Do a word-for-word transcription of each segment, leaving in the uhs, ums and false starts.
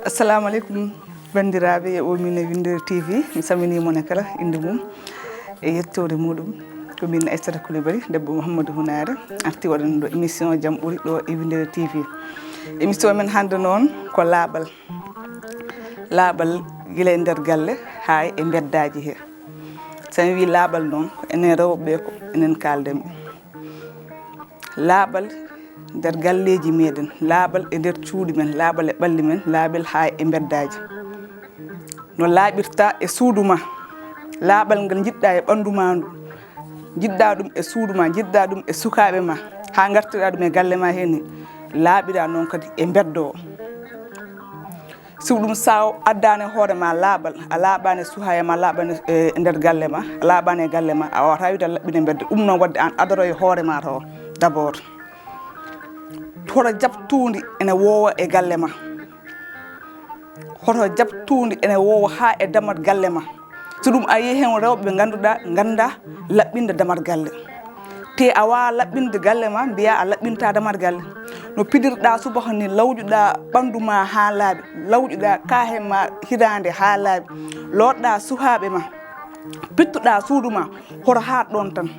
Assalamu aleykum, banndiraaɓe e o min e Winndere T V. Mi salminii mon e kala innde mum e yettoore muɗum. Ko min Aissata Coulibaly, debbo Mouhamadou Hunaare, arti waɗande ɗo émission Jam Ɓuri ɗo e Winndere T V. Émission men hannde noon ko laaɓal. Laaɓal gila e nder galle haa e mbeddaaji he. So mi wii laaɓal noon, ko enen rewɓe ɓe ko enen kaalden ɓe. Laaɓal nder galleeji meɗen, laaɓal e nder cuuɗi men, laaɓal e ɓalli men, laaɓal haa e mbeddaaji. No laaɓirta e suudu ma, laaɓal ngal njiɗɗa e ɓanndu ma ndu, njiɗɗa ɗum e suudu ma, njiɗɗa ɗum e sukaaɓe ma, haa ngartirɗa ɗum e galle ma heen ni, laaɓira noon kadi e mbeddo o. Si ɗum sa addaani hoore ma laaɓal, a laaɓaani suhaaye ma, laaɓaani e nder galle ma, a laaɓaani e galle ma, a waawata wiide a laɓɓini mbeddo. Ɗum noon waɗde aan adoro e hoore ma to d'abord. Hoto jaɓ tuundi ene woowa e galle ma. Hoto jaɓ tuundi ene woowa haa e damat galle ma. So ɗum a yii heen rewɓe ɓe ngannduɗaa ngannda laɓɓinde damat galle. Te a waawa laɓɓinde galle ma, mbiya a laɓɓinta damat galle. No pidirɗa subaka ni, lawƴuɗa ɓanndu ma haa laaɓi, lawƴuɗa kaahe ma hiraande haa laaɓi, looɗɗa suhaaɓe ma, pittuɗa suudu ma, hoto haaɗ ɗoon tan.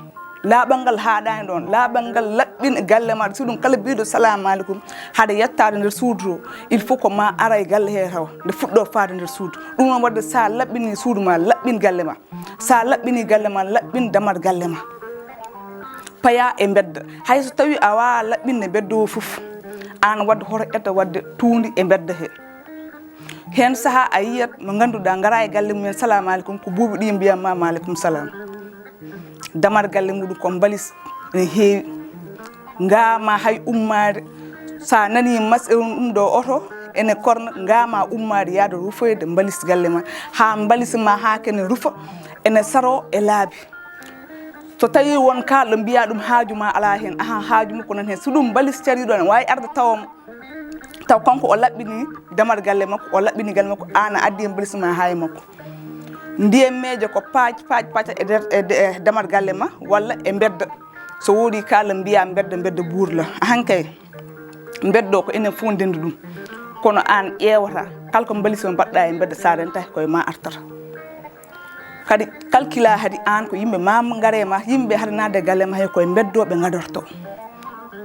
Laaɓal ngal haaɗaani ɗoon, laaɓal ngal laɓɓin galle ma. Si ɗum kala biiɗo salamu aleykum, haade yettaade nder suudu to, il faut ko ma ara e galle he taw, nde fuɗɗo faade nder suudu. Ɗum noon waɗde sa laɓɓini suudu ma, laɓɓin galle ma. Sa laɓɓini galle ma, laɓɓin damat galle ma. Paya e mbedda. Hay so tawi a waawa laɓɓinde mbedda o fof, aan waɗde hoto ƴetta waɗde tuundi e mbedda he. Heen sahaa a yiyat mo ngannduɗaa ngara e galle mumen, salamu aleykum, ko buubi ɗi mbiyat ma maaleykum salam. Damat galle muɗum ko mbalis ene heewi. Ngama hay ummaade, sa nani mas e ɗum ɗo oto ene korna, ngama ummaade yaade rufoyde mbalis galle ma, haa mbalis ma haa kene rufa, ene saro e laabi. So tawi won kaalɗo mbiya ɗum haaju ma ala heen, ahan, haaju makko nan heen. So ɗum mbalis cariɗo ne waawi arde tawa mo, taw kanko o laɓɓini damat galle makko, o laɓɓini galle makko, aan a addi mbalis ma haa e makko. Ndiyam meeje ko paaj, paaj, paaj e nder, e de-, e damat galle ma walla e mbedda. So woodi kaalɗo mbiya mbedda, mbedda buurla. Ahan kay, mbedda o ko enen fof ndenndi ɗum. Kono aan ƴeewata, kala ko mbalis ma mbaɗɗa e mbedda, sa rentaki koye ma artata. Kadi calcula kadi aan ko yimɓe ma ngare ma, yimɓe hade naatde galle ma he koye mbeddo ɓe ngadorto.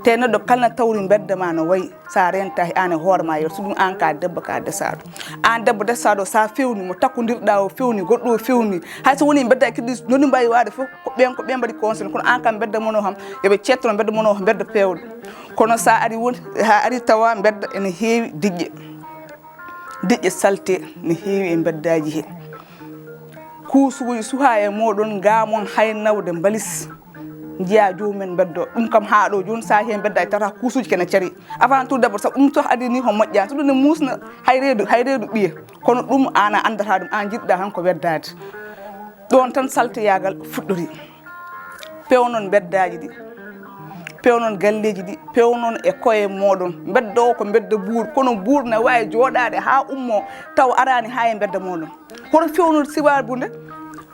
Te neɗɗo kala na tawri mbedda ma no wayi, sa rentaki aan e hoore ma yeeso ɗum, aan ka debbo ka desaɗo. Aan debbo desaɗo sa fewni mo, takkodirɗa o fewni, goɗɗo o fewni. Hay so woni mbedda kadi noni mbawi waade fof, ko ɓen, ko ɓen mbaɗi conseil, kono aan kam mbedda mono kam, yo ɓe cettono mbedda mono ko mbedda pewɗo. Kono sa ari woni, ha ari tawa mbedda ene heewi diƴƴe. Diƴƴe salte ne heewi e mbeddaaji he. Kuusuuji suhaa e mooɗon, ngamon hay nawde mbalis. Njiya joomum en mbeddo. Ɗum kam haa ɗo jooni, sa he mbeddaaji tata kuusuuji kene cari. Avant tout d'abord, sabu ɗum so adii ni ko moƴƴaani. So ɗum ne muusna hay reedu, hay reedu ɓiye. Kono ɗum aan a anndata ɗum, aan njiɗɗa tan ko weddaade. Ɗoon tan salteyaagal fuɗɗori. Pewnon mbeddaaji ɗi, pewnon galleeji ɗi, pewnon e koye mooɗon. Mbedda o ko mbedda buur, kono buur ne waawi jooɗaade haa ummoo taw araani haa e mbedda mooɗon. Hoto fewnude sibaabu nde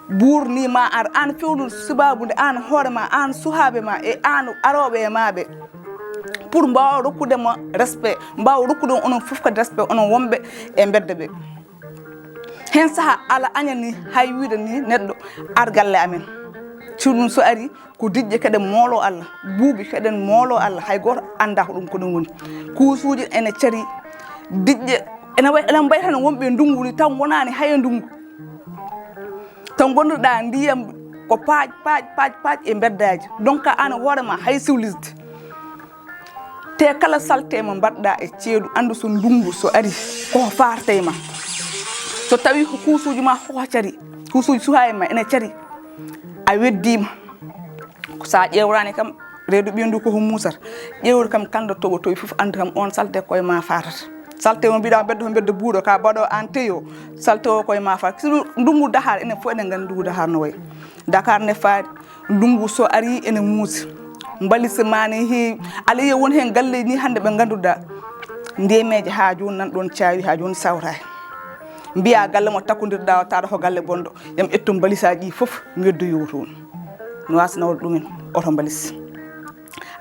buur ni ma ar, aan fewnude sibaabu nde aan hoore ma, aan suhaaɓe ma e aan arooɓe e ma ɓe. Pour mbaawa rokkude mo respect, mbaawa rokkude on onon fof kadi respect, onon wonɓe e mbedda ɓe. Heen saha ala añani hay wiide ni neɗɗo ar galle amen. Cuɗum so ari ko diƴƴe keɗen moolo Allah, buubi keɗen moolo Allah, hay gooto annda ko ɗum ko ɗum woni. Kuusuuji ene cari diƴƴe, ene way, ene mbayi tan wonɓe ndungu ni taw ngonaani hay e ndungu. Taw ngonduɗa ndiyam ko paaj, paaj, paaj, paaj e mbeddaaji. Donc aan hoore ma hay siwlisde. Te kala salte mo mbaɗɗa e ceeɗu, anndu so ndungu so ari, ko fartay ma. So tawi ko kuusuuji ma ko cari, kuusuuji suhaa e ma ene cari, a weddiima. Ko sa ƴeewraani kam, reedu ɓiye ndu ko ko muusata. Ƴeewru kam kala nde toɓotoyi fof, anndu kam on salte koye ma fatata. Salte mo mbiɗa mbedda ko mbedda buuɗo, ka baɗo aan teyo, salte o koye ma fat. Siɗum ndungu dahar, enen fof eɗen nganndi ndungu dahar no wayi. Dakar ne faari, ndungu so ari ene muusi. Mbalise ma ne heewi. Alayya won heen galleeji ni hannde ɓe ngannduɗaa. Ndemeeje haa jooni nan ɗoon caawi, haa jooni sawtaani. Mbiya galle mo takkondirɗa o, tawa ko galle bonɗo. Yam ƴettu mbalisaaji ɗi fof, mi yeddoyo toon. No waasa nawde ɗumen oto mbalis.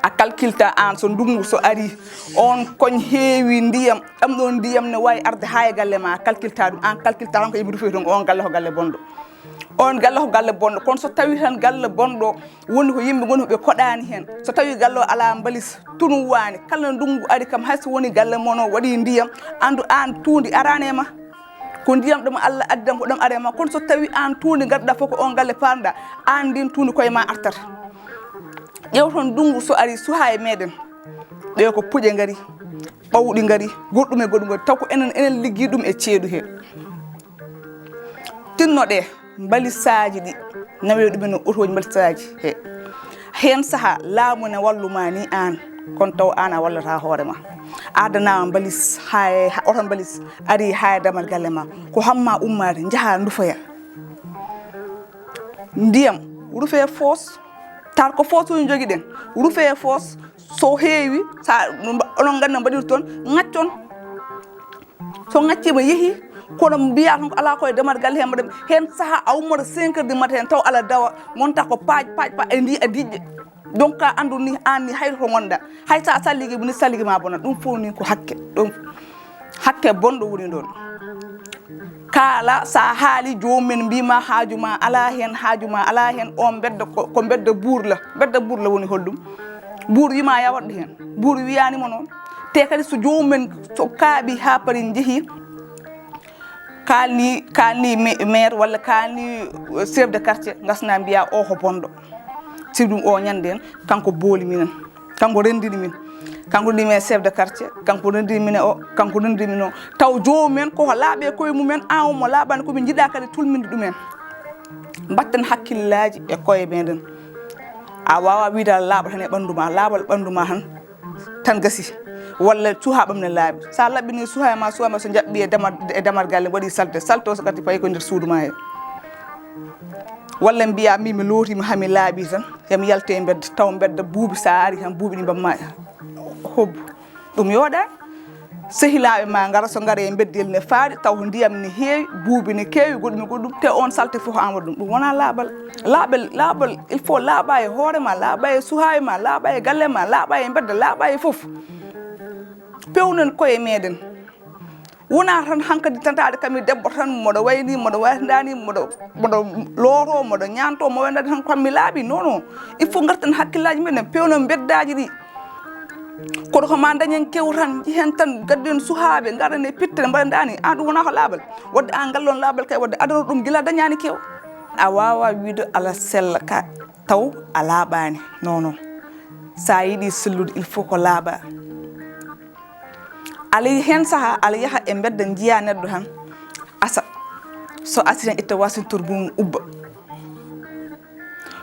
A kalkilta aan so ndunngu so arii, oon koñ heewi ndiyam, ɗam ɗoon ndiyam ne waawi arde haa e galle ma, a kalkilta ɗum, aan kalkilta tan ko yimɓe rufii toon, oon galle ko galle bonɗo. Oon galle ko galle bonɗo, kono so tawii tan galle bonɗo woni ko yimɓe ngoni ko ɓe koɗaani heen, so tawii galle o alaa mbalis, tunu waani, kala ndunngu ari kam, hay so woni galle mon o waɗii ndiyam, anndu aan tuundi araani e ma. Ko ndiyam ɗam Allah addi tan ko ɗam ari e ma, kono so tawii aan tuundi ngannduɗaa fof ko oon galle paarɗaa, aan ndin tuundi koye ma artata. Ƴeew toon ndunngu so ari suhaa e meeɗen, ɓe ko puƴe ngari, ɓawɗi ngari, goɗɗum e goɗɗum ngari, taw ko enen, enen liggii ɗum e ceeɗu hee. Tinnoɗee mbalisaaji ɗi, nawee ɗumen e otooji mbalisaaji hee. Heen sahaa laamu ne wallu ma ni aan, kono taw aan a wallataa hoore ma. A adanaama mbalis, hay ha-, oto mbalis arii haa e damal galle ma. Ko hamma ummaade, njahaa ndufoya. Ndiyam, rufee foos, tar ko foosuuji njogiɗen, rufee foos, so heewi, sa, no mba-, onon nganndi no mbaɗirton, ngaccon. So ngacciima yehi, kono mbiyaa tan ko alaa ko e damal galle hee mbaɗa, heen sahaa a ummata cinq heures du matin taw ala dawa, ngonta ko paaj, paaj, paaj, e ndi a diƴƴe. Donc ka anndu ni, aan ni hayto to ngonɗaa. Hay sa salligi ni salligi ma bona. Ɗum fof ni ko hakke. Ɗum hakke bonɗo woni ɗoon. Kala sa haali joomum en mbiima haaju ma alaa heen, haaju ma alaa heen, o mbedda ko, ko mbedda buur la. Mbedda buur la woni holɗum? Buur wiima ya waɗ heen. Buur wiyaani mo noon. Te kadi so joomum en so kaaɓi haa pari njehi, kaalni, kaalni me-, maire walla kaalni, eh, chef de quartier, ngasna mbiya o ko bonɗo. Sibu ɗum o ñande en, kanko booli minen. Kanko renndini min. Kanko renndini min e chef de quartier, kanko renndini min e o, kanko renndini min o. Taw joomum en koko laaɓi e koye mum en, aan on mo laaɓaani ko min njiɗaa kadi tulminde ɗum en. Mbatten hakkillaaji e koye meɗen. A waawaa wiyde aɗa laaɓa tan e ɓanndu ma, laaɓal ɓanndu ma tan, tan gasi. Walla suhaaɓam ne laaɓi. So a laɓɓinii suhaaɓe ma, suhaaɓe ma so njaɓɓii e damar, e damar galle, waɗi salte. Salte o so kadi fayi ko nder suudu ma he. Walla mbiya, min mi lootiima, haa mi laaɓi tan, yo mi yalte e mbedda, taw mbedda buubi, so a ari tan buubi ɗi mbamma hobbu. Ɗum yooɗaani. Sehilaaɓe ma ngara so ngara e mbeddel ne faaɗi, taw ko ndiyam ne heewi, buubi ne keewi, goɗɗum e goɗɗum, te on salte fof an waɗi ɗum. Ɗum wonaa laaɓal. Laaɓal, laaɓal, il faut laaɓa e hoore ma, laaɓa e suhaaɓe ma, laaɓa e galle ma, laaɓa e mbedda, laaɓa e fof. Pewnen koye meɗen. Wonaa tan hankadi tantaade kam e debbo tan, mboɗo wayni, mboɗo waytandani, mboɗo, mboɗo looto, mboɗo ñaanto, mo wayndade tan kam mi laaɓi. Non, non. Il faut ngarten hakkillaaji meɗen, pewnen mbeddaaji ɗi. Kono ko ma dañen kew tan, njehen tan, gadden suhaaɓe, ngaren e pitte, mbaɗa ndani. An ɗum wonaa ko laaɓal. Waɗde an ngal ɗon laaɓal kay, waɗde adoro ɗum gila dañaani kew. A waawaa wiyde ala sella ka taw a laaɓaani. Non, non. So a yiɗi sellude, il faut ko laaɓa. Ala heen sahaa, ala yaha e mbedda njiya neɗɗo tan, asa. So asi tan itta wasintor mum ubba.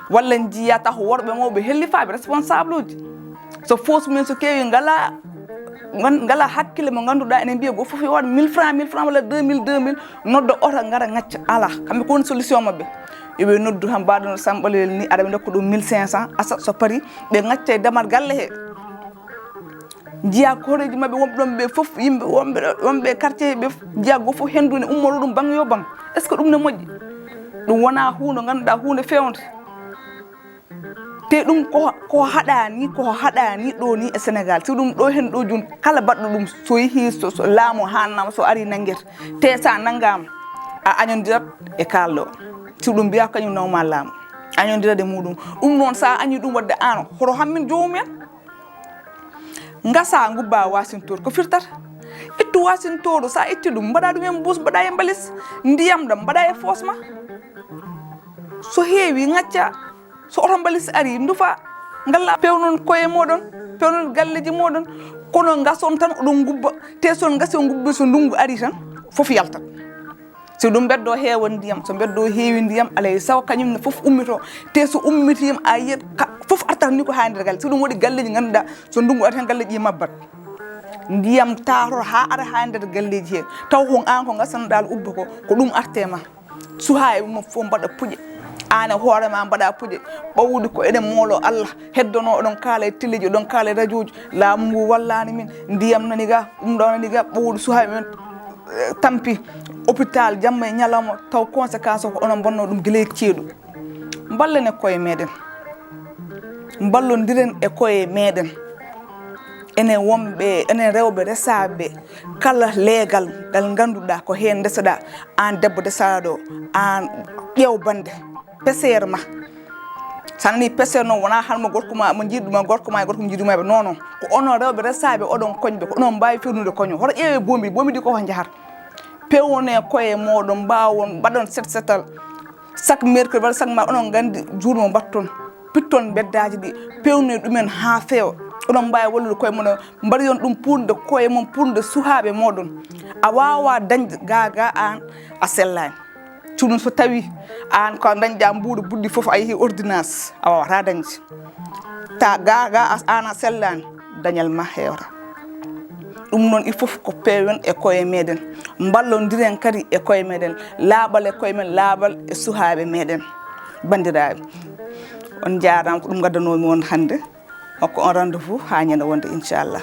Walla njiya taw ko worɓe mawɓe hellifaaɓe, responsable uji. So foos mumen so keewi ngala, ngan-, ngala hakkille mo ngannduɗaa ene mbiya go fof yo waɗ mille francs, mille francs walla deux mille, deux mille, nodda oto ngara ngacca. Ala, kamɓe ko woni solution maɓɓe. Yo ɓe noddu tan mbaɗono samɓalel ni, aɗa ɓe ndokka ɗum mille cinq cents, asa so pari, ɓe ngacca e damar galle he. Njiya koreeji maɓɓe wonɓe ɗon ɓe fof, yimɓe wonɓe ɗo, wonɓe e quartier ɓe fof, njiya go fof hendu ne ummoro ɗum bang yo bang. Est-ce que ɗum ne moƴƴi? Ɗum wonaa huunde ngannduɗaa huunde feewnde. Te ɗum ko, ko haɗaani, ko haɗaani ɗo ni e Sénégal. Si ɗum ɗo hen ɗo jun kala baɗɗo ɗum so yehi so, so laamu haannama so ari nanngete. Te sa nanngaama a añondirat e kaalɗo. Si ɗum mbiya kañum nawma laamu. Añondirat e muɗum. Ɗum noon sa añi ɗum waɗde aan hoto hammin joomum en. Ngasa ngubba wasintor ko firtata. Ittu wasintor sa itti ɗum mbaɗa ɗum e mbuus mbaɗa e mbalis. Ndiyam ɗam mbaɗa e foos ma. So heewi ngacca. So oto mbalis ari ndufa. Ngalla pewnon koye moɗon, pewnon galleji moɗon. Kono ngason tan oɗon ngubba. Te son ngasi on ngubbi so ndungu ari tan fof yaltat. So ɗum mbeddo heewa ndiyam, so mbeddo heewi ndiyam, alay sago kañum ne fof ummito. Te so ummitiima a yiyat ka-, fof artat ni ko haa nder galle. So ɗum waɗi galleji ngannduɗaa so ndungu ari tan galleji mabbat. Ndiyam taaror haa ara haa nder galleji he. Taw ko aan ko ngasanɗaa ubba ko, ko ɗum arte ma. Suhaaɓe mum fof mbaɗa puƴe. Aan e hoore ma mbaɗa puƴe. Ɓawɗi ko eɗen moolo Allah. Heddono oɗon kaala e teleji, oɗon kaala e rajooji. Laamu ngu wallaani min. Ndiyam nani ga, ɗum ɗo nani ga. Ɓawɗi suhaaɓe men, eh, tampi hôpital jamma e ñalawma, taw conséquence o ko onon mbonno ɗum gila e ceeɗu. Mballene koye meɗen. Mballondiren e koye meɗen. Enen wonɓe, enen rewɓe resaaɓe kala leegal ngal ngannduɗaa ko heen ndesoɗaa, aan debbo desaaɗo, aan ƴeew bannde, peseer ma. So a nanii peseer noon, wonaa hannde mo gorko ma, mo njiiɗuma gorko ma e gorko mo njiiɗuma ɓe, non, non. Ko onon rewɓe resaaɓe oɗon koñɓe, ko onon mbaawi fewnude koño. Hoto ƴeewe boomi, boomi ɗi ko ko njahar. Pewnee koye mooɗon, mbaawon, mbaɗon set setal. Chaque mercredi walla chaque mardi, onon nganndi juuɗe mo mbatton. Pitton mbeddaaji ɗi, pewnee ɗumen haa feewa. Onon mbaawi wallude koye mon, mbaɗoyon ɗum puunde koye mon, puunde suhaaɓe mooɗon. A waawaa dañde gaa gaa aan a sellaani. Cuɗum so tawi aan ko dañƴa mbuuɗu buddi fof a yehi ordonnance, a waawataa dañde. Ta gaa gaa a-, aan a sellaani, dañal ma heewata. Ɗum noon, il faut ko pewen e koye meɗen, mballondiren kadi e koye meɗen, laaɓal e koye men, laaɓal e suhaaɓe meɗen. Banndiraaɓe, on njaaraama, ko ɗum ngaddanoomi on hannde. Hokko on rendez-vous haa ñande wonde, inchallah.